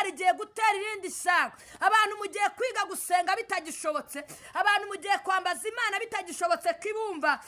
Rigiye gutera irindi shyanga. Abantu mugiye kwiga gusenga bitagishobotse, abantu mugiye kwambaza Imana bitagishobotse kibumva.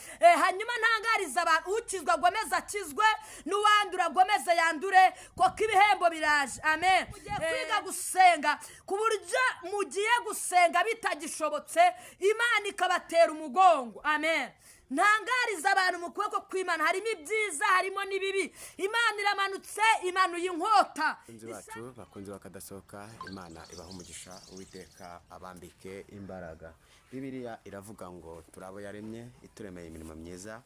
Hanyuma ntangariza abantu: ukizwa agomeze akizwe, n'uwandura agomeze yandure, kuko ibihembo biraje. Amen. Mugiye kwiga gusenga ku buryo mugiye gusenga bitagishobotse, Imana ikabatera umugongo. Amen. Ntangariza abantu, mu kuboko kw'Imana harimo ibyiza, harimo n'ibibi. Imana iramanutse, imanuye inkota. Bakunzi bacu, bakunzi bakadasohoka, Imana ibaha umugisha, Uwiteka abambike imbaraga. Bibiliya iravuga ngo turi abo yaremye, ituremeye imirimo myiza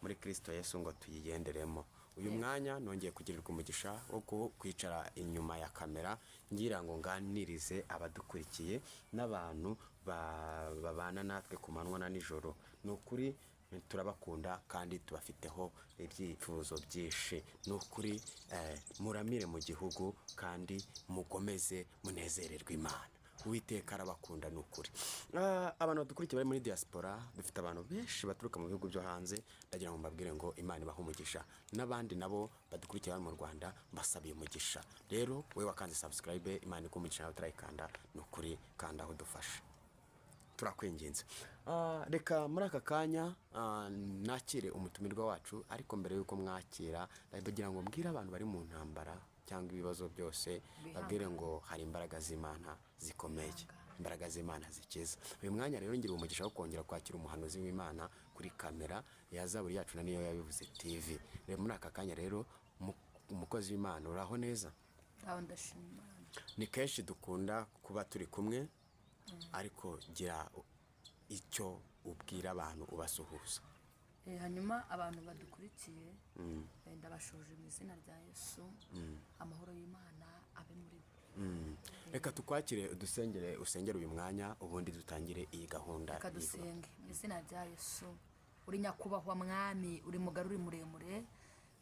muri Kirisito Yesu ngo tuyigenderemo. Uyu mwanya nongeye kugirirwa umugisha wo kwicara inyuma ya kamera ngira ngo nganirize abadukurikiye n'abantu babana natwe ku manywa na nijoro. Ni ukuri turabakunda kandi tubafiteho ibyifuzo byinshi. Ni ukuri muramire mu gihugu kandi mukomeze munezererwe Imana. Uwiteka arabakunda, ni ukuri. Abantu badukurikiye bari muri diaspora, dufite abantu benshi baturuka mu bihugu byo hanze, ndagira ngo mbabwire ngo Imana ibahe umugisha. N'abandi nabo badukurikiye bari mu Rwanda, mbasabiye umugisha. Rero wowe wakanze subscribe, Imana iguhe umugisha. Nawe utarayikanda, ni ukuri kanda aho udufashe, turakwinginze. Reka muri aka kanya nakire umutumirwa wacu, ariko mbere y'uko mwakira ndagira ngo mbwire abantu bari mu ntambara cyangwa ibibazo byose, babwire ngo hari imbaraga z'Imana zikomeye, imbaraga z'Imana zikiza. Uyu mwanya rero ngira umugisha wo kongera kwakira umuhanuzi w'Imana kuri kamera ya Zaburi yacu na Niyo Yabivuze TV. Rero muri aka kanya rero, umukozi w'Imana, uraho neza? Aho, ndashima Imana. Ni kenshi dukunda kuba turi kumwe, ariko gira icyo ubwira abantu ubasuhuza. Hanyuma abantu badukurikiye, ndabashoje mu izina rya Yesu. Amahoro y'Imana abe muri bo. Reka tukwakire, udusengere, usengere uyu mwanya, ubundi dutangire iyi gahunda. Reka dusenge. Mu izina rya Yesu, uri nyakubahwa mwami, uri mugari, uri muremure,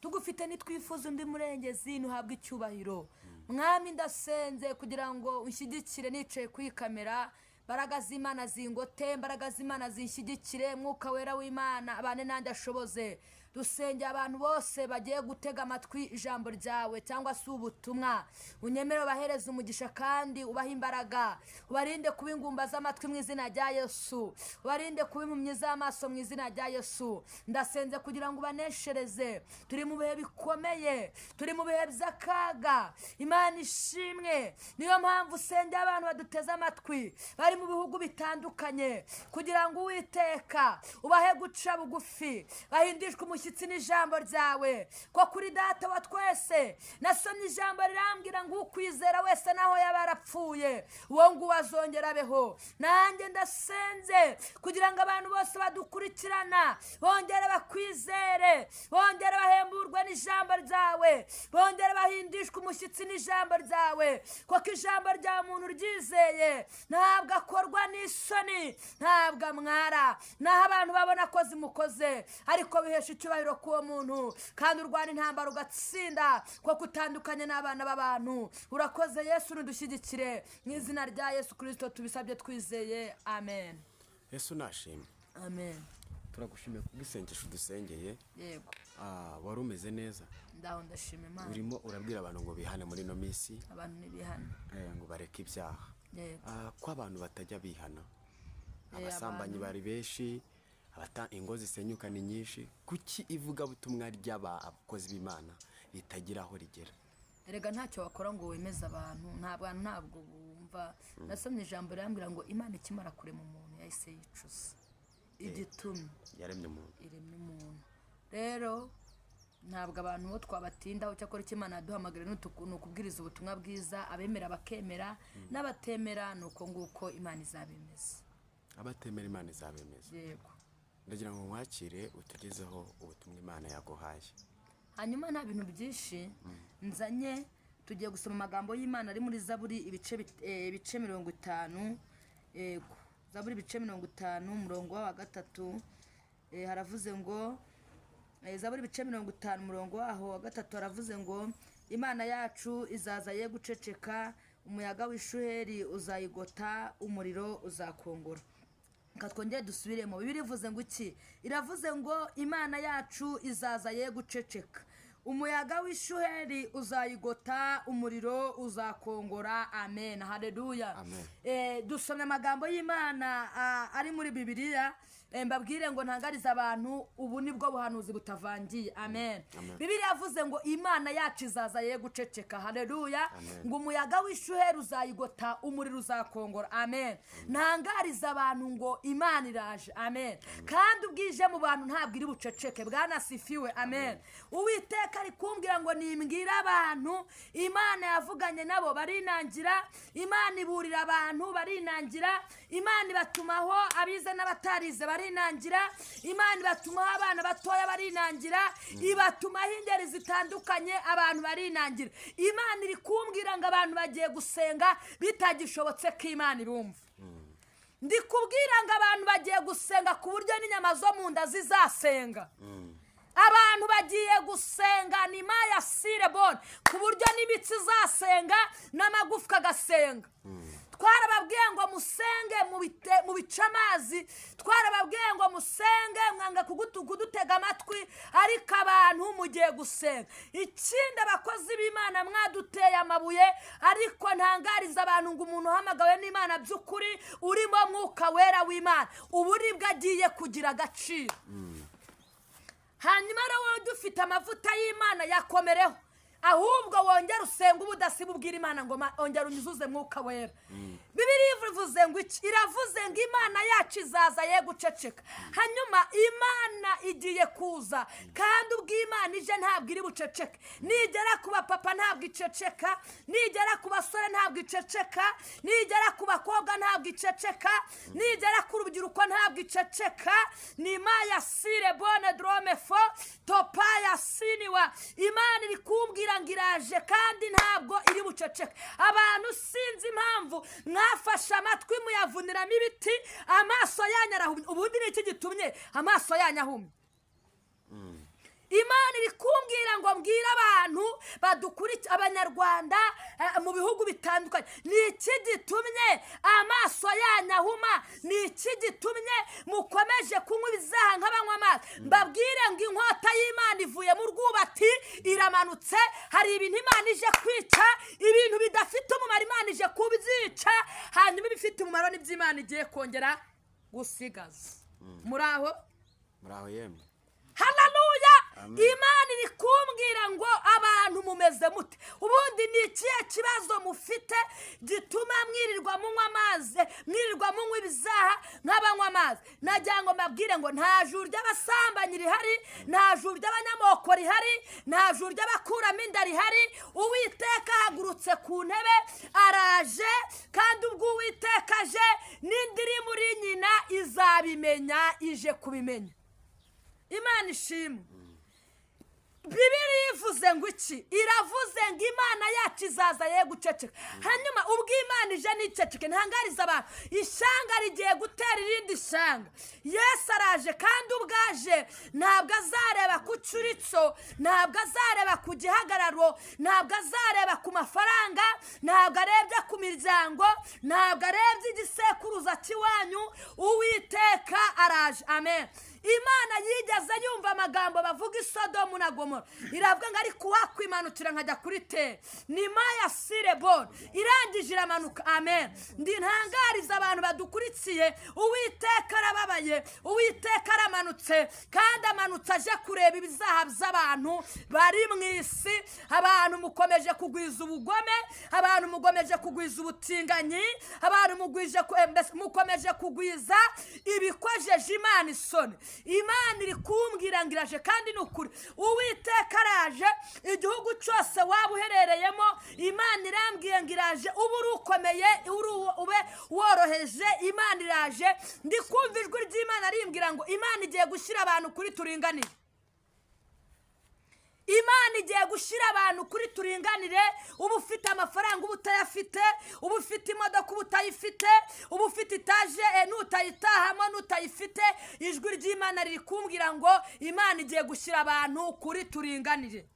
tugufite nitwifuza undi murengezi. Ntuhabwe icyubahiro, mwami. Ndasenze kugira ngo unshyigikire nicaye kuri kamera. Mbaraga z'Imana zingote, mbaraga z'Imana zinshyigikire, Mwuka Wera w'Imana abane nanjye ashoboze. Dusengeye abantu bose bagiye gutega amatwi ijambo ryawe cyangwa se ubutumwa. Unyemere ubahereze umugisha kandi ubahe imbaraga, ubarinde kuba ingumba z'amatwi mu izina rya Yesu, ubarinde kuba impumyi z'amaso mu izina rya Yesu. Ndasenze kugira ngo ubaneshereze. Turi mu bihe bikomeye, turi mu bihe by'akaga. Imana ishimwe. Niyo mpamvu usengera abantu baduteze amatwi bari mu bihugu bitandukanye, kugira ngo Uwiteka ubahe guca bugufi, bahindishwe umushyitsi n'ijambo ryawe, ko kuri Data wa twese nasomye ijambo rirambwira ngo ukwizera wese naho yaba yarapfuye, uwo nguwo azongera abeho. Nanjye ndasenze kugira ngo abantu bose badukurikirana bongere bakwizere, bongere bahemburwe n'ijambo ryawe, bongere bahindishwe umushyitsi n'ijambo ryawe, kuko ijambo rya muntu ryizeye ntabwo akorwa n'isoni, ntabwo amwara naho abantu babona ko zimukoze, ariko bihesha icyubahiro k'uwo muntu. Kandi urwana intambara ugatsinda, kuko utandukanye n'abana b'abantu. Urakoze Yesu, nudushyigikire. Mu izina rya Yesu Kirisito tubisabye twizeye, amen. Yesu nashimwe. Amen. Turagushimiye kubw'isengesho dusengeye. Yego. Wari umeze neza? Ndaho, ndashima Imana. Urimo urabwira abantu ngo bihane muri ino minsi. Abantu ntibihane. Ngo bareke ibyaha. Yego. Ko abantu batajya bihana, abasambanyi bari benshi, ingo zisenyuka ni nyinshi, kuki ivugabutumwa ry'abakozi b'Imana ritagira aho rigera? Erega ntacyo wakora ngo wemeze abantu, ntabwo abantu ntabwo bumva. Nasomye ijambo rirambwira ngo Imana ikimara kurema umuntu yahise yicuza igitumye yaremye umuntu. Iremye umuntu. Rero ntabwo abantu bo twabatindaho. Cyakora icyo Imana yaduhamagara ni ukubwiriza ubutumwa bwiza, abemera bakemera, n'abatemera ni uko nguko, Imana izabemeza. Abatemera Imana izabemeza. Yego. Ndagira ngo mwakire, utugezeho ubutumwa Imana yaguhaye. Hanyuma nta bintu byinshi nzanye, tugiye gusoma amagambo y'Imana ari muri Zaburi ibice 50. Yego, Zaburi ibice 50, umurongo wa 3. Haravuze ngo, Zaburi ibice 50, umurongo waho wa 3, haravuze ngo: "Imana yacu izaza ye guceceka, umuyaga w'ishuheri uzayigota, umuriro uzakongora." Reka twongere dusubiremo. Bibiliya ivuze ngo iki? Iravuze ngo: "Imana yacu izaza ye guceceka, Umuyaga w'ishuheri uzayigota, umuriro uzakongora. Amen, haleluya. Amen. Dusomye amagambo y'Imana ari muri Bibiliya. Mbabwire ngo ntangarize abantu, ubu nibwo buhanuzi butavangiye. Amen. Amen. Bibiliya yavuze ngo Imana yacu izaza ye guceceka. Haleluya. Amen. Ngo umuyaga w'ishuheri uzayigota, umuriro uzakongora. Amen. Ntangarize abantu ngo Imana iraje. Amen. Kandi ubwije mu bantu ntabwo iri buceceke. Bwana asifiwe. Amen. Uwiteka ari kumbwira ngo nimbwire abantu, Imana yavuganye nabo barinangira, Imana iburira abantu barinangira, Imana ibatumaho abize n'abatarize barinangira, Imana ibatumaho abana batoya barinangira, ibatumaho ingeri zitandukanye abantu barinangira. Imana iri kumbwira ngo abantu bagiye gusenga bitagishobotse ko Imana ibumva. Ndi kubwira ngo abantu bagiye gusenga ku buryo n'inyama zo mu nda zizasenga. Abantu bagiye gusenga ni maya sirebone ku buryo n'imitsi izasenga n'amagufwa agasenga. Twarababwiye ngo musenge mubice amazi, twarababwiye ngo musenge mwanga kudutega amatwi, ariko abantu mugiye gusenga. Ikindi, abakozi b'Imana mwaduteye amabuye, ariko ntangariza abantu ngo umuntu uhamagawe n'Imana by'ukuri, urimo Mwuka Wera w'Imana, ubu nibwo agiye kugira agaciro. Hanyuma rero wowe dufite amavuta y'Imana yakomereho, ahubwo wongere usenge ubudasiba, ubwira Imana ngo ongera unyuzuze Mwuka Wera. Bibiliya ivuze ngo iki? Iravuze ngo Imana yacu izaza ye guceceka. Hanyuma Imana igiye kuza, kandi ubwo Imana ije ntabwo iri buceceke. Nigera ku bapapa ntabwo iceceka, nigera ku basore ntabwo iceceka, nigera ku bakobwa ntabwo iceceka, nigera ku rubyiruko ntabwo iceceka. Ni maya sire bone drome fo topaya siniwa. Imana iri kumbwira ngo iraje kandi ntabwo iri buceceke. Abantu sinzi impamvu mwafashe amatwi muyavuniramo ibiti, amaso yanyu arahumye. Ubundi ni iki gitumye amaso yanyu ahumye? Imana iri kumbwira ngo mbwire abantu badukurikiye, Abanyarwanda mu bihugu bitandukanye, ni iki gitumye amaso yanyu ahuma? Ni iki gitumye mukomeje kunywa ibizaha nk'abanywa amazi? Mbabwire ngo inkota y'Imana ivuye mu rwubati iramanutse. Hari ibintu Imana ije kwica, ibintu bidafite umumaro Imana ije kubyica, hanyuma ibifite umumaro nibyo Imana igiye kongera gusigaza. Muri aho? Muri aho yemwe. Haleluya. Amen. Imana iri kumbwira ngo abantu mumeze mute? Ubundi ni ikihe kibazo mufite gituma mwirirwa munywa amazi, mwirirwa munywa ibizaha nk'abanywa amazi? Nagira ngo mbabwire ngo nta juru ry'abasambanyi rihari, nta juru ry'abanyamoko rihari, nta juru ry'abakuramo inda rihari. Uwiteka ahagurutse ku ntebe araje, kandi ubwo Uwiteka aje n'indi iri muri nyina izabimenya, ije kubimenya. Imana ishimwe. Bibiliya ivuze ngo iki? Iravuze ngo Imana yacu izaza ye guceceka. Hanyuma ubwo Imana ije n'iceceke, ntangariza abantu, ishyanga rigiye gutera irindi shyanga. Yesu araje, kandi ubwo aje ntabwo azareba ku cyuritso, ntabwo azareba ku gihagararo, ntabwo azareba ku mafaranga, ntabwo arebye ku miryango, ntabwo arebye igisekuruza cy'iwanyu. Uwiteka araje. Amen. Imana yigeze yumva amagambo bavuga i Sodomu na Gomora, iravuga ngo ariko uwakwimanukira nkajya kuri tere ni maya sirebone. Irangije iramanuka. Amen. Ndi ntangariza abantu badukurikiye, Uwiteka arababaye, Uwiteka aramanutse, kandi amanutse aje kureba ibizaha by'abantu bari mu isi. Abantu mukomeje kugwiza ubugome, abantu mukomeje kugwiza ubutinganyi, abantu mbese mukomeje kugwiza ibikojeje Imana isoni. Imana iri kumbwira ngo iraje, kandi ni ukuri Uwiteka araje. Igihugu cyose waba uherereyemo, Imana irambwiye ngo iraje. Uba uri ukomeye, ube woroheje, Imana iraje. Ndi kumva ijwi ry'Imana rimbwira ngo Imana igiye gushyira abantu kuri turinganire. Imana igiye gushyira abantu kuri turinganire. Uba ufite amafaranga, uba utayafite, uba ufite imodoka, uba utayifite, uba ufite itaje, n'utayitahamo, n'utayifite, ijwi ry'Imana riri kumbwira ngo Imana igiye gushyira abantu kuri turinganire.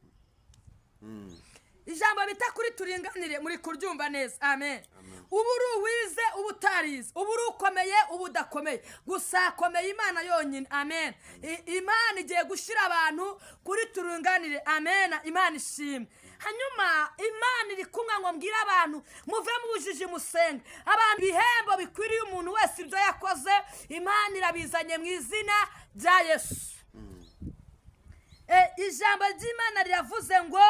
Ijambo bita kuri turinganire muri kuryumva neza. Amen. Ubu uri uwize, uba utarize, ubu uri ukomeye, uba udakomeye, gusa hakomeye Imana yonyine. Amen. Imana igiye gushyira abantu kuri turinganire. Amen. Imana ishimwe. Hanyuma Imana iri kumwe ngo mbwire abantu muve mu bujiji musenge. Abantu ibihembo bikwiriye umuntu wese ibyo yakoze Imana irabizanye mu izina rya Yesu. Ijambo ry'Imana riravuze ngo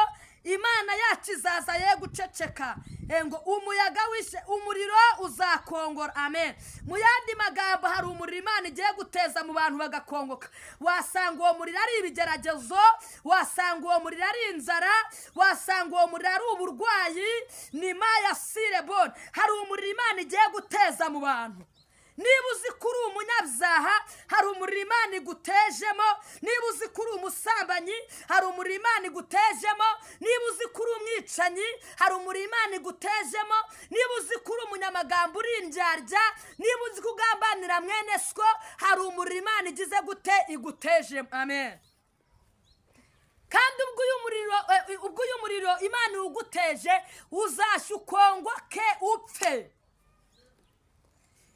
Imana yacu izaza ye guceceka. Ngo umuyaga wishe umuriro uzakongora. Amen. Mu yandi magambo, hari umuriro Imana igiye guteza mu bantu bagakongoka. Wasanga uwo muriro ari ibigeragezo, wasanga uwo muriro ari inzara, wasanga uwo muriro ari uburwayi. Ni maya sirebone. Hari umuriro Imana igiye guteza mu bantu. Niba uzi ko uri umunyabyaha, hari umuriro Imana igutejemo. Niba uzi ko uri umusambanyi, hari umuriro Imana igutejemo. Niba uzi ko uri umwicanyi, hari umuriro Imana igutejemo. Niba uzi ko uri umunyamagambo, uri indyarya, niba uzi ko ugambanira mwene siko, hari umuriro Imana igize gute? Igutejemo. Amen. Kandi ubwo uyu muriro Imana iwuguteje, uzashya ukongoke upfe.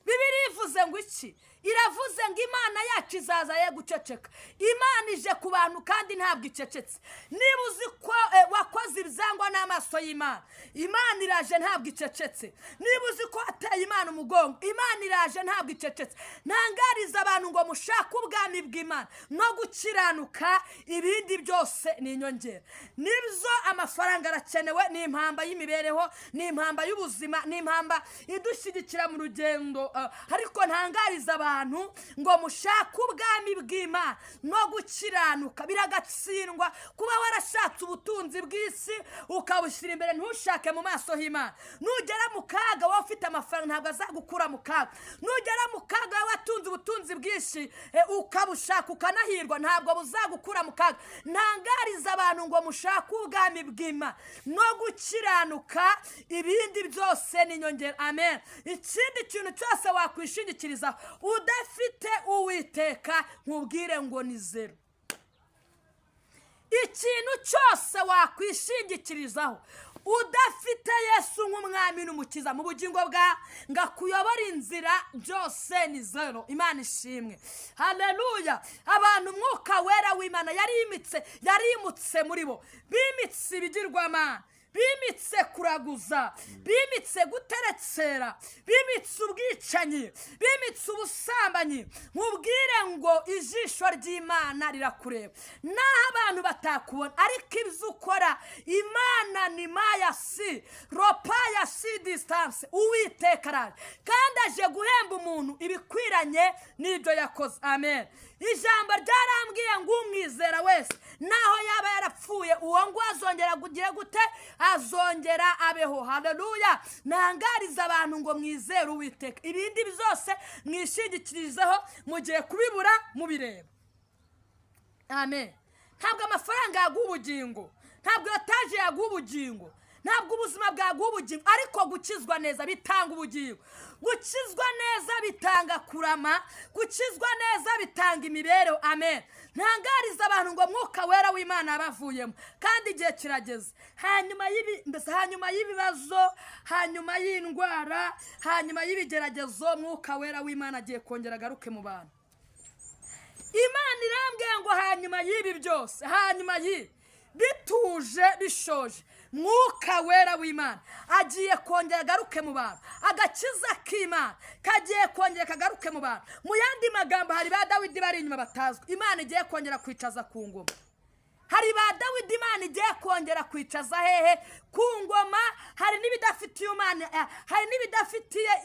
Bibiliya ivuze ngo iki? Iravuze ngo Imana yacu izaza ye guceceka. Imana ije ku bantu kandi ntabwo icecetse. Niba uzi ko wakoze ibyangwa n'amaso y'Imana, Imana iraje, ntabwo icecetse. Niba uzi ko wateye Imana umugongo, Imana iraje, ntabwo icecetse. Ntangariza abantu ngo mushake ubwami bw'Imana no gukiranuka, ibindi byose ni inyongera. Nibyo, amafaranga arakenewe, ni impamba y'imibereho, ni impamba y'ubuzima, ni impamba idushyigikira mu rugendo, ariko ntangariza abantu ngo mushake ubwami bw'Imana no gukiranuka. Biragatsindwa kuba warashatse ubutunzi bw'isi ukabushyira imbere, ntushake mu maso h'Imana. Nugera mu kaga wowe ufite amafaranga, ntabwo azagukura mu kaga. Nugera mu kaga wowe watunze ubutunzi bwinshi, ukabushaka ukanahirwa, ntabwo buzagukura mu kaga. Ntangariza abantu ngo mushake ubwami bw'Imana no gukiranuka, ibindi byose ni inyongera. Amen. Ikindi kintu cyose wakwishingikirizaho udafite Uwiteka, nkubwire ngo ni zero. Ikintu cyose wakwishingikirizaho udafite Yesu nk'umwami n'umukiza mu bugingo bwa ngo akuyobore inzira, byose ni zero. Imana ishimwe, haleluya. Abantu Umwuka Wera w'Imana yarimitse, yarimutse muri bo. Bimitse ibigirwamana, bimitse kuraguza, bimitse guteretsera, bimitse ubwicanyi, bimitse ubusambanyi. Nkubwire ngo ijisho ry'Imana rirakureba, naho abantu batakubona, ariko ibyo ukora Imana ni maya si ropa ya si distance. Uwiteka araje kandi aje guhemba umuntu ibikwiranye n'ibyo yakoze. Amen. Ijambo ryarambwiye ngo umwizera wese, naho yaba yarapfuye, uwo ngo azongera kugira gute? Azongera abeho. Haleluya. Ntangariza abantu ngo mwizere Uwiteka, ibindi byose mwishingikirizeho mugiye kubibura mubireba. Amen. Ntabwo amafaranga yaguha ubugingo, ntabwo etaje yaguha ubugingo, ntabwo ubuzima bwaguha ubugingo, ariko gukizwa neza bitanga ubugingo. Gukizwa neza bitanga kurama, gukizwa neza bitanga imibereho. Amen. Ntangariza abantu ngo Mwuka Wera w'Imana yabavuyemo, kandi igihe kirageze. Hanyuma y'ibi, mbese hanyuma y'ibibazo, hanyuma y'indwara, hanyuma y'ibigeragezo, Mwuka Wera w'Imana agiye kongera agaruke mu bantu. Imana irambwiye ngo hanyuma y'ibi byose, hanyuma y'ibi bituje bishoje, Mwuka Wera w'Imana agiye kongera agaruke mu bantu. Agakiza k'Imana kagiye kongera kagaruke mu bantu. Mu yandi magambo, hari ba Dawidi bari inyuma batazwi Imana igiye kongera kwicaza ku ngoma. Hari ba Dawidi Imana igiye kongera kwicaza hehe? Ku ngoma. Hari n'ibidafitiye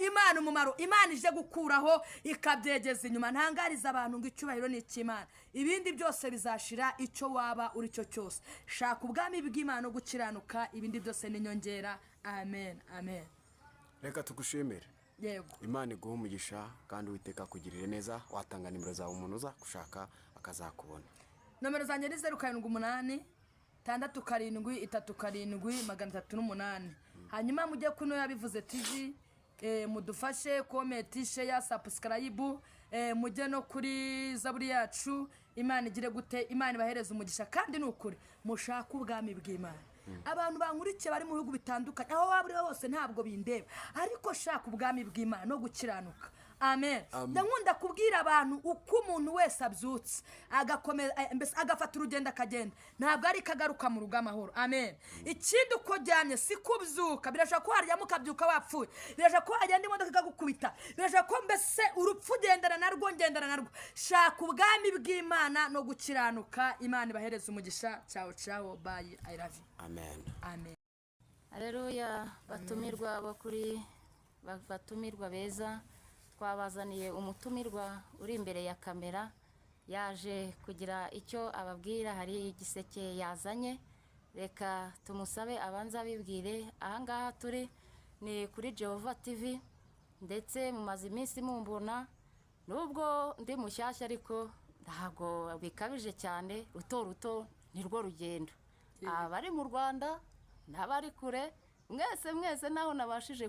Imana umumaro Imana ije gukuraho ikabyegeza inyuma. Ntangariza abantu ngo icyubahiro ni icy'Imana, ibindi byose bizashira. Icyo waba uri cyo cyose, shaka ubwami bw'Imana no gukiranuka, ibindi byose ni inyongera. Amen, amen. Reka tugushimire. Yego. Imana iguhe umugisha kandi Uwiteka akugirire neza. Watanga nimero zawe, umuntu uza gushaka akazakubona? Nomero zanjye ni 0786737308. Hanyuma mujye kuno Yabivuze TV, mudufashe comment, share, subscribe, mujye no kuri zaburi yacu. Imana igire gute? Imana ibahereze umugisha. Kandi ni ukuri, mushake ubwami bw'Imana. Abantu bankurikiye bari mu bihugu bitandukanye, aho waba uri hose ntabwo bindeba, ariko shaka ubwami bw'Imana no gukiranuka. Amen. Ndakunda kubwira abantu uko umuntu wese abyutse agakomeza, mbese agafata urugendo akagenda, ntabwo ari kagaruka mu rugo amahoro. Amen. Ikindi, uko uryamye si kubyuka. Birashobora ko waryama ukabyuka wapfuye, birashobora ko wagenda imodoka ikagukubita, birashobora ko mbese urupfu ugendana narwo, ngendana narwo. Shaka ubwami bw'Imana no gukiranuka. Imana ibahereze umugisha. Ciao ciao, bye, I love you. Amen. Amen. Aleluya. Batumirwa bo kuri batumirwa beza, twabazaniye umutumirwa uri imbere ya kamera, yaje kugira icyo ababwira. Hari igiseke yazanye, reka tumusabe abanze abibwire. Ahangaha turi ni kuri Jehova TV, ndetse mumaze iminsi mumbona, nubwo ndi mushyashya ariko ntabwo bikabije cyane. Ruto ruto ni rwo rugendo. Abari mu Rwanda n'abari kure, mwese mwese, naho nabashije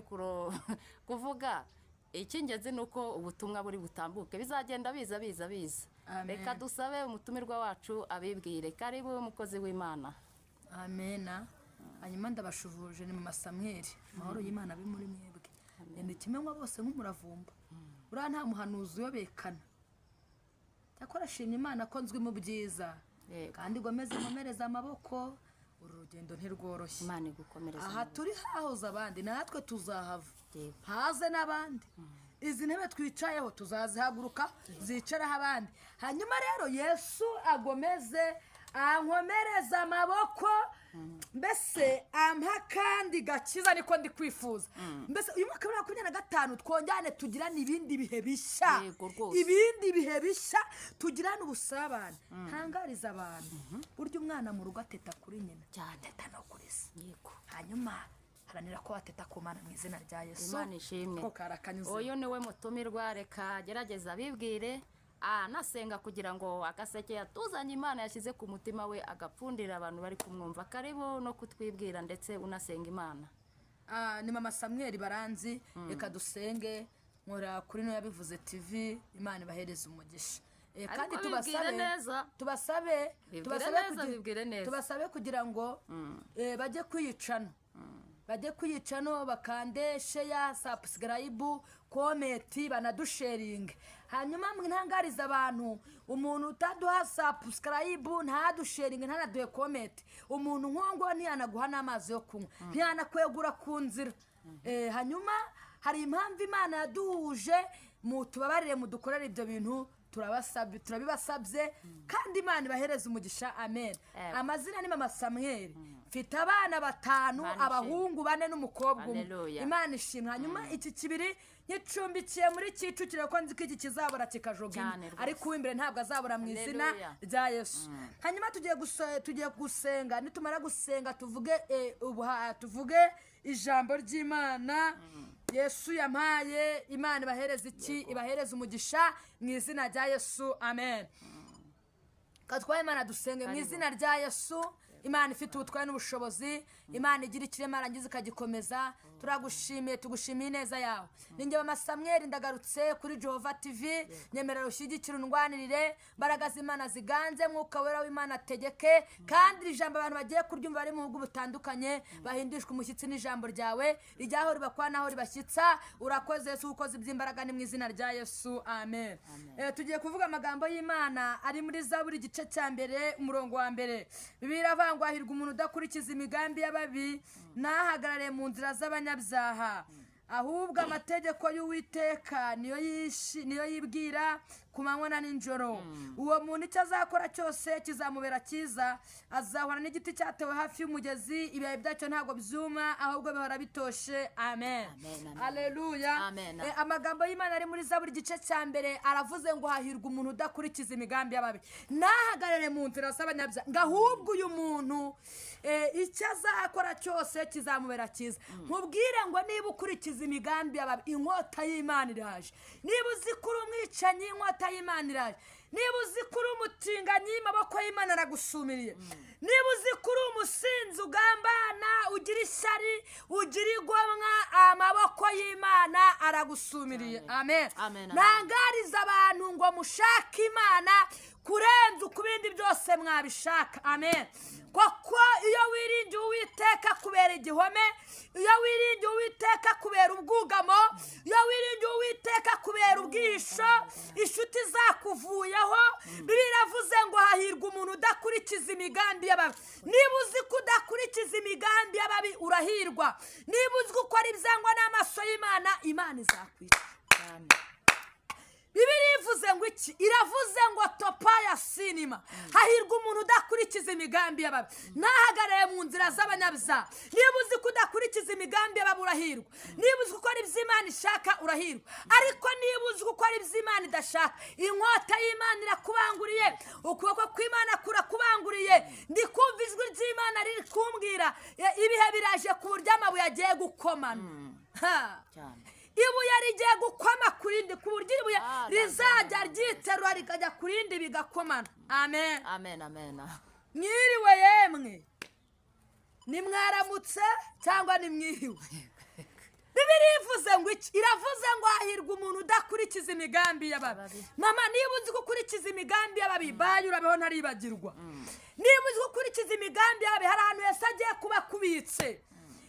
kuvuga, icy'ingenzi ni uko ubutumwa buri butambuke, bizagenda biza biza biza. Amen. Reka dusabe umutumirwa wacu abibwire. Karibu, umukozi w'Imana. Amena. Hanyuma ndabashuhuje, ni mama Samweri. Amahoro y'Imana abe muri mwebwe. Yenda ikimenywa bose nk'umuravumba, uriya nta muhanuzi uyobekana. Cyakora ashimye Imana ko nzwi mu byiza. Kandi ngomeze nkomereze amaboko, uru rugendo ntirworoshye. Imana igukomereza Aha amaboko. turi hahoze abandi, natwe tuzahava, haze n'abandi. Izi ntebe twicayeho tuzazihaguruka zicaraho abandi. Hanyuma rero Yesu agomeze ankomereze amaboko, mbese ampa kandi gakiza, niko ndi kwifuza. Mbese uyu mwaka wa 2025 twongane tugirane ibindi bihe bishya. Yego rwose. Ibindi bihe bishya, tugirane ubusabane. Ntangariza abantu, burya umwana mu rugo ateta kuri nyina, ateta no kuri se. Hanyuma haranira ko wateta ku Mana mu izina rya Yesu. Imana ishimwe. Ko karakanyuze. Uyu niwe mutumirwa, reka gerageza abibwire, anasenga kugira ngo agaseke yatuzanye Imana yashyize ku mutima we agapfundira abantu bari kumwumva. Karibu no kutwibwira ndetse unasenga Imana. Ah, ni mama Samweri baranzi. Reka dusenge. Nkora kuri no yabivuze TV. Imana ibahereze umugisha. Ariko Kandi bibwire tubasabe neza. tubasabe Bibwire tubasabe neza, bibwire neza. Tubasabe kugira ngo bajye kwiyicana, bajye kwiyicano, bakande share, subscribe, comment, banadusharinge. Hanyuma ntangariza abantu, umuntu utaduha subscribe, ntadusharinge, ntanaduhe comment, umuntu nk'uwo ntiyanaguha n'amazi yo kunywa, ntiyanakwegura ku nzira. Hanyuma hari impamvu Imana yaduhuje, mutubabarire mudukorere ibyo bintu, turabasabye, turabibasabye, kandi Imana ibahereze umugisha. Amen. Amazina ni mama Samweri, mfite abana batanu, Imana ishimwe. abahungu bane n'umukobwa umwe. Haleluya. Imana ishimwe. Hanyuma iki kibiri nkicumbikiye muri Kicukiro, ko nzi ko iki kizabura kikajoga Cyane rwose. ariko uw'imbere ntabwo azabura mu izina Haleluya. rya Yesu. Hanyuma tugiye gusenga, nitumara gusenga tuvuge tuvuge ijambo ry'Imana Yesu yampaye. Imana ibahereze iki? Ibahereze umugisha mu izina rya Yesu. Amen. Katwaye Imana dusenge mu Karibu. izina rya Yesu. Imana ifite ubutware n'ubushobozi, Imana igira ikirema yarangiza ikagikomeza, turagushimiye, tugushimiye ineza yawe. Ninjye mama Samweri, ndagarutse kuri Jehova TV. Nyemerera ushyigikire, undwanirire, imbaraga z'Imana ziganze, Mwuka Wera w'Imana ategeke, kandi iri jambo abantu bagiye kuryumva bari mu bihugu bitandukanye bahindishwe umushyitsi n'ijambo ryawe, rijyaho ribakwa naho ribashyitsa. Urakoze Yesu, ukoze iby'imbaraga, ni mu izina rya Yesu, amen. Tugiye kuvuga amagambo y'Imana ari muri Zaburi igice cya mbere umurongo wa mbere. Bibiliya iravuga ngo: "Hahirwa umuntu udakurikiza imigambi y'ababi, ntahagarare mu nzira z'abanyabyaha, ahubwo amategeko y'Uwiteka niyo yibwira ku manywa na nijoro. Uwo muntu icyo azakora cyose kizamubera cyiza. Azahora n'igiti cyatewe hafi y'umugezi, ibibabi byacyo ntabwo byuma, ahubwo bihora bitoshe." Amen. Amen, amen. Aleluya. Amen. Amagambo y'Imana ari muri Zaburi igice cya mbere aravuze ngo: "Hahirwa umuntu udakurikiza imigambi y'ababi, ntahagarare mu nzira z'abanyabyaha, ngo ahubwo uyu muntu icyo azakora cyose kizamubera cyiza." Nkubwire ngo niba ukurikiza imigambi y'ababi, inkota y'Imana iraje. Niba uzi ko uri umwicanyi, inkota y'Imana iraje. Niba uzi ko uri umutinganyi, amaboko y'Imana aragusumiriye. Niba uzi ko uri umusinzi, ugambana, ugira ishyari, ugira igomwa, amaboko y'Imana aragusumiriye. Amen. Amen, amen. Ntangariza abantu ngo mushake Imana kurenza uko ibindi byose mwabishaka. Amen. Kuko iyo wiringiye Uwiteka kubera igihome, iyo wiringiye Uwiteka kubera ubwugamo, iyo wiringiye Uwiteka kubera ubwihisho, inshuti zakuvuyeho. Bibiliya iravuze ngo hahirwa umuntu udakurikiza imigambi y'ababi. Niba uzi ko udakurikiza imigambi y'ababi, urahirwa. Niba uzi ko ukora ibyangwa n'amaso y'Imana, Imana izakwica. Cyane. Bibiliya ivuze ngo iki? Iravuze ngo topa ya sinima, hahirwa umuntu udakurikiza imigambi y'ababi, ntahagarare mu nzira z'abanyabyaha. Niba uzi ko udakurikiza imigambi y'ababi, urahirwa. Niba uzi gukora ibyo Imana ishaka, urahirwa. Ariko niba uzi gukora ibyo Imana idashaka, inkota y'Imana irakubanguriye, ukuboko kw'Imana kurakubanguriye. Ndi kumva ijwi ry'Imana riri kumbwira, ibihe biraje ku buryo amabuye agiye gukomana. Ha. Cyane. Ibuye rigiye gukoma ku rindi, ku buryo ibuye rizajya ryiterura rikajya ku rindi bigakomana. Amen. Amen, amen. Mwiriwe yemwe, nimwaramutse cyangwa nimwiriwe. Bibiliya ivuze ngo iki? Iravuze ngo hahirwa umuntu udakurikiza imigambi y'ababi. Ababi. Mama, niba uzi gukurikiza imigambi y'ababi, bayo urabeho ntaribagirwa. Niba uzi gukurikiza imigambi y'ababi, hari ahantu Yesu agiye kuba akubitse.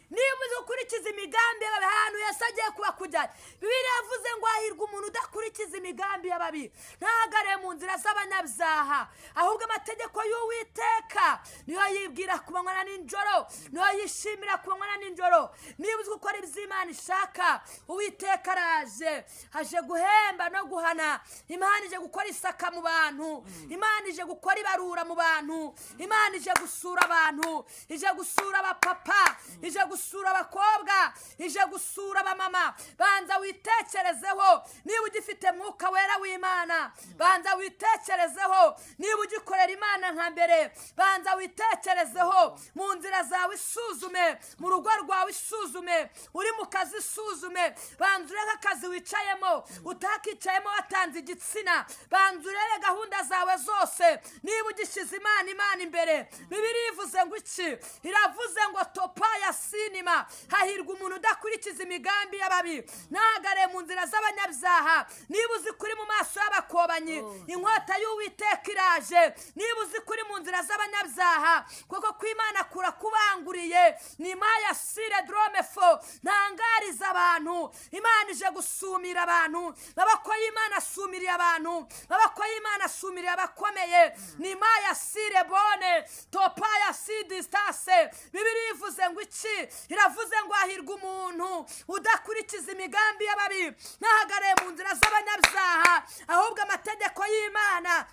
Niba uzi gukurikiza imigambi y'ababi, hari ahantu Yesu agiye kuba akujyanye. Bibiliya yavuze ngo hahirwa umuntu udakurikiza imigambi y'ababi, ntahagarare mu nzira z'abanyabyaha, ahubwo amategeko y'Uwiteka niyo yibwira ku manywa na nijoro, niyo yishimira ku manywa na nijoro. Niba uzi gukora ibyo Imana ishaka, Uwiteka araje, aje guhemba no guhana. Imana ije gukora isaka mu bantu, Imana ije gukora ibarura mu bantu, Imana ije gusura abantu, ije gusura abapapa, ije gusura abakobwa, ije gusura abamama. Banza witekerezeho niba ugifite Mwuka Wera w'Imana. Banza witekerezeho niba ugikorera Imana nka mbere. Banza witekerezeho mu nzira zawe, isuzume mu rugo rwawe, isuzume uri mu kazi, isuzume. Banza urebe akazi wicayemo utakicayemo watanze igitsina. Banza urebe gahunda zawe zose niba ugishyize Imana imbere. Bibiliya ivuze ngo iki? Iravuze ngo topa ya sinima, hahirwa umuntu udakurikiza imigambi y'ababi, ntahagare mu nzira z'abanyabyaha. Niba uzi kuri mu maso y'abakobanyi, inkota y'Uwiteka iraje. Niba uzi kuri mu nzira z'abanyabyaha, kuko kw'Imana kurakubanguriye. Ni maya sire drome fo. Ntangariza abantu, Imana ije gusumira abantu. Maboko y'Imana asumiriye abantu, maboko y'Imana asumiriye abakomeye. Ni maya sire bone topa ya si distance. Bibiliya ivuze ngo iki? Iravuze ngo hahirwa umuntu udakurikiza imigambi y'ababi, ntahagarare mu nzira z'abanyabyaha, ahubwo amategeko y'Imana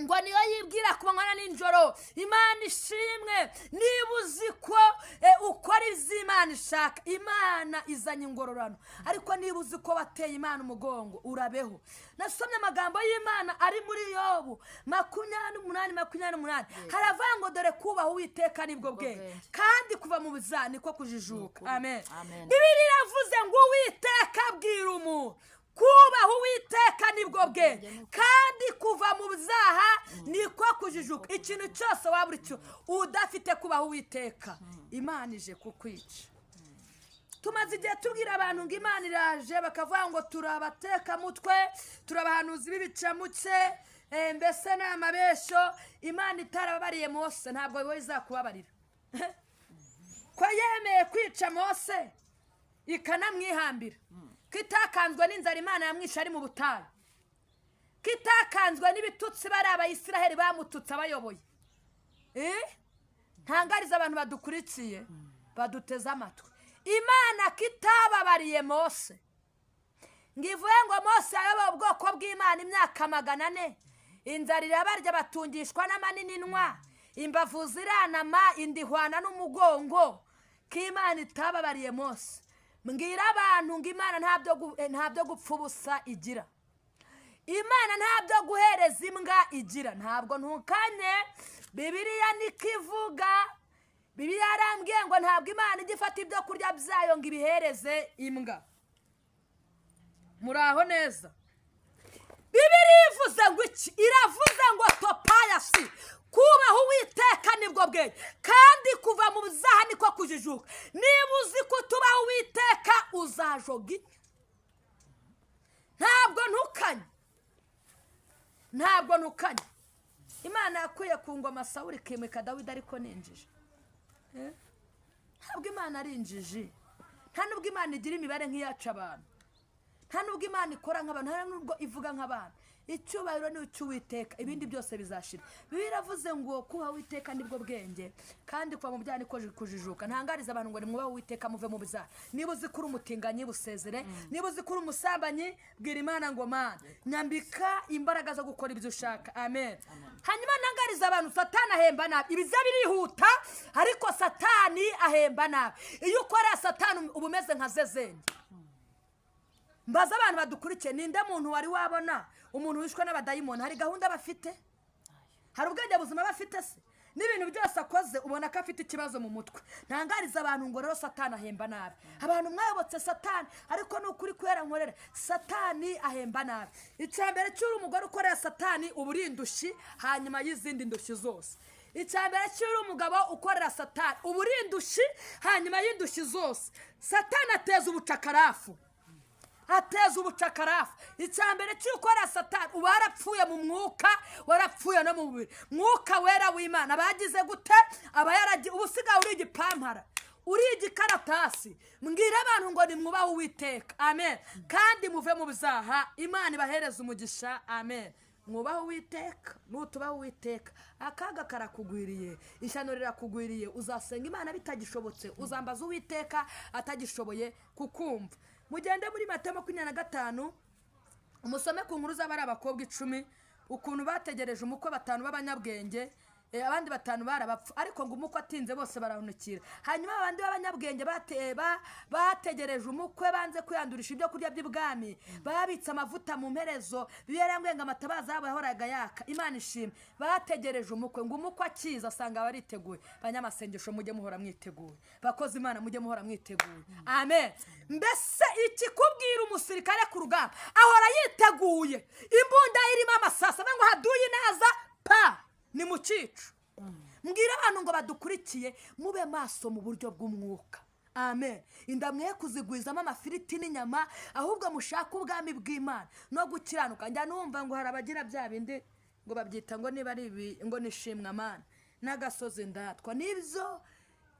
ngo niyo yibwira ku manywa na nijoro. Imana ishimwe. Niba uzi ko ukora ibyo Imana ishaka, Imana izanye ingororano. Ariko niba uzi ko wateye Imana umugongo, urabeho. Nasomye amagambo y'Imana ari muri Yobu 28:28, haravuga ngo dore kubaha Uwiteka nibwo bwenge, bwenge. kandi kuva mu byaha niko kujijuka. Amen. Amen. Bibiliya iravuze ngo Uwiteka abwira umuntu, kubaha Uwiteka nibwo bwenge, kandi kuva mu byaha niko kujijuka. Ikintu cyose waba uri cyo udafite kubaha Uwiteka, Imana ije kukwica. Tumaze igihe tubwira abantu ngo Imana iraje, bakavuga ngo turabatekamutwe, turabahanuzi b'ibicamuke, mbese ni amabesho. Imana itarababariye Mose, ntabwo wowe izakubabarira. Ko yemeye kwica Mose ikanamwihambira, ko itakanzwe n'inzara Imana yamwishe ari mu butayu, ko itakanzwe n'ibitutsi bari Abayisiraheli bamututse abayoboye. Ntangariza abantu badukurikiye, baduteze amatwi, Imana ko itababariye Mose ngo ivuge ngo Mose yayoboye ubwoko bw'Imana imyaka 400, inzara irabarya, batungishwa n'amanininwa, imbavu ziranama, inda ihwana n'umugongo, ko Imana itababariye Mose. Mbwira abantu ngo Imana nta byo gupfa ubusa igira. Imana nta byo guhereza imbwa igira. Ntabwo ntukanye, Bibiliya niko ivuga. Bibiliya yarambwiye ngo ntabwo Imana ijya ifata ibyo kurya byayo ngo ibihereze imbwa. Muraho neza. Bibiliya ivuze ngo iki? Iravuze ngo topayasi, kubaha Uwiteka nibwo bwenge, kandi kuva mu byaha niko kujijuka. Niba uzi ko tubaha Uwiteka, uzajoga inyo. Ntabwo ntukanye, ntabwo ntukanye. Imana yakuye ku ngoma Sawuli ikimika Dawidi, ariko ni injiji. Ntabwo Imana ari injiji, nta nubwo Imana igira imibare nk'iyacu abantu, nta nubwo Imana ikora nk'abantu, nta nubwo ivuga nk'abantu. Icyubahiro ni icy'Uwiteka, ibindi byose bizashira. Bibiliya iravuze ngo kubaha Uwiteka nibwo bwenge, kandi kuva mu byaha niko kujijuka. Ntangariza abantu ngo nimwubahe Uwiteka, muve mu byaha. Niba uzi ko uri umutinganyi, busezere. Niba uzi ko uri umusambanyi, bwira Imana ngo: "Mana, nyambika imbaraga zo gukora ibyo ushaka." Amen. Hanyuma ntangariza abantu, Satani ahemba nabi. Ibiza birihuta, ariko Satani ahemba nabi. Iyo ukorera Satani uba umeze nka zezenge. Mbaza abantu badukurikiye: ninde muntu wari wabona umuntu wishwe n'abadayimoni? Hari gahunda bafite? Hari ubwenge buzima bafite se? N'ibintu byose akoze ubona ko afite ikibazo mu mutwe. Ntangariza abantu ngo rero Satani ahemba nabi. Abantu mwayobotse Satani, ariko ni ukuri kubera nkorera Satani ahemba nabi. Icya mbere cy'uri umugore ukorera Satani, uba uri indushyi hanyuma y'izindi ndushyi zose. Icya mbere cy'uri umugabo ukorera Satani, uba uri indushyi hanyuma y'indushyi zose. Satani ateza ubucakarafu, ateza ubucakarafu. Icya mbere cy'ukora Satani, uba warapfuye mu mwuka, warapfuye no mu mubiri. Mwuka Wera w'Imana abagize gute? Aba yaragiye, uba usigaye uri igipampara, uri igikaratasi. Mbwira abantu ngo nimwubahe Uwiteka, amen, kandi muve mu byaha. Imana ibahereze umugisha, amen. Mwubahe Uwiteka. Nutubahe Uwiteka, akaga karakugwiriye, ishyano rirakugwiriye. Uzasenga Imana bitagishobotse, uzambaza Uwiteka atagishoboye kukumva. Mugende muri Matayo 25, umusome ku nkuru z'abari abakobwa 10, ukuntu bategereje umukwe, batanu b'abanyabwenge, abandi batanu barabapfu. Ariko ngo umukwe atinze bose barahunukira. Hanyuma abandi b'abanyabwenge bategereje umukwe, banze kwiyandurisha ibyo kurya by'ibwami, babitse amavuta mu mperezo. Bibiliya yarambwiye ngo amatabaza yabo yahoraga yaka. Imana ishimwe. Bategereje umukwe, ngo umukwe akiza asanga bariteguye. Banyamasengesho, mujye muhora mwiteguye. Bakozi Imana, mujye muhora mwiteguye, amen. Mbese ikikubwira, umusirikare ku rugamba ahora yiteguye, imbunda irimo amasasu, avuga ngo haduyi naza pa ni mu cyico. Mbwira abantu ngo badukurikiye, mube maso mu buryo bw'umwuka, amen. Inda mwe kuzigwizamo amafiriti n'inyama, ahubwo mushake ubwami bw'Imana no gukiranuka. Njya numva ngo hari abagira bya bindi ngo babyita ngo niba ari ibi, ngo nishimwe amana n'agasozi ndatwa. Nibyo,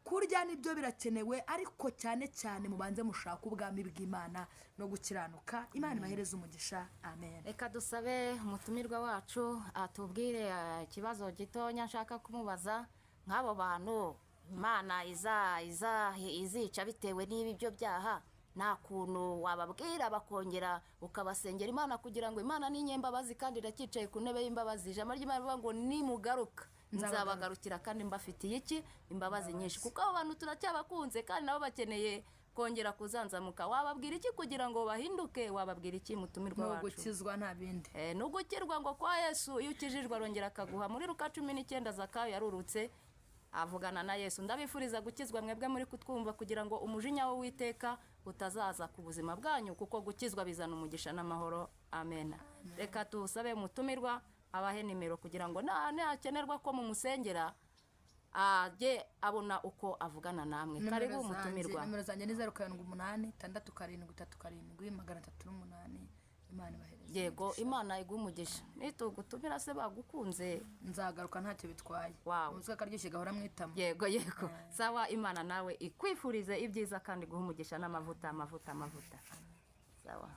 kurya nibyo birakenewe, ariko cyane cyane mubanze mushake ubwami bw'Imana no gukiranuka. Imana ibahereze umugisha, amen. Reka dusabe umutumirwa wacu atubwire ikibazo gitonya nshaka kumubaza. Nk'abo bantu Imana izica bitewe n'ibi byo byaha, nta kuntu wababwira bakongera ukabasengera Imana, kugira ngo Imana ni inyembabazi kandi iracyicaye ku ntebe y'imbabazi? Ijambo ry'Imana rivuga ngo nimugaruka nzabagarukira kandi mbafitiye iki? Imbabazi nyinshi. Kuko abo bantu turacyabakunze kandi nabo bakeneye kongera kuzanzamuka. Wababwira iki kugira ngo bahinduke? Wababwira iki, mutumirwa Ni wacu? ugukizwa, nta bindi. Ni ugukirwa ngo kwa Yesu. Iyo ukijijwe arongera akaguha. Muri Luka 19, Zakayo yarurutse avugana na Yesu. Ndabifuriza gukizwa mwebwe muri kutwumva, kugira ngo umujinya w'Uwiteka utazaza ku buzima bwanyu, kuko gukizwa bizana umugisha n'amahoro, amen. Reka tusabe umutumirwa abahe nimero, kugira ngo nakenerwa ko mumusengera ajye abona uko avugana namwe. Karibu, umutumirwa. Nimero zanjye ni 0786737308. Imana ibahereze Yego. umugisha. Imana iguhe umugisha. Nitugutumira se bagukunze? Nzagaruka, ntacyo bitwaye. Wow. Umutwe akaryoshye gahora mu itama. Yego, sawa. Imana nawe ikwifurize ibyiza kandi iguhe umugisha n'amavuta, amavuta, amavuta. Sawa.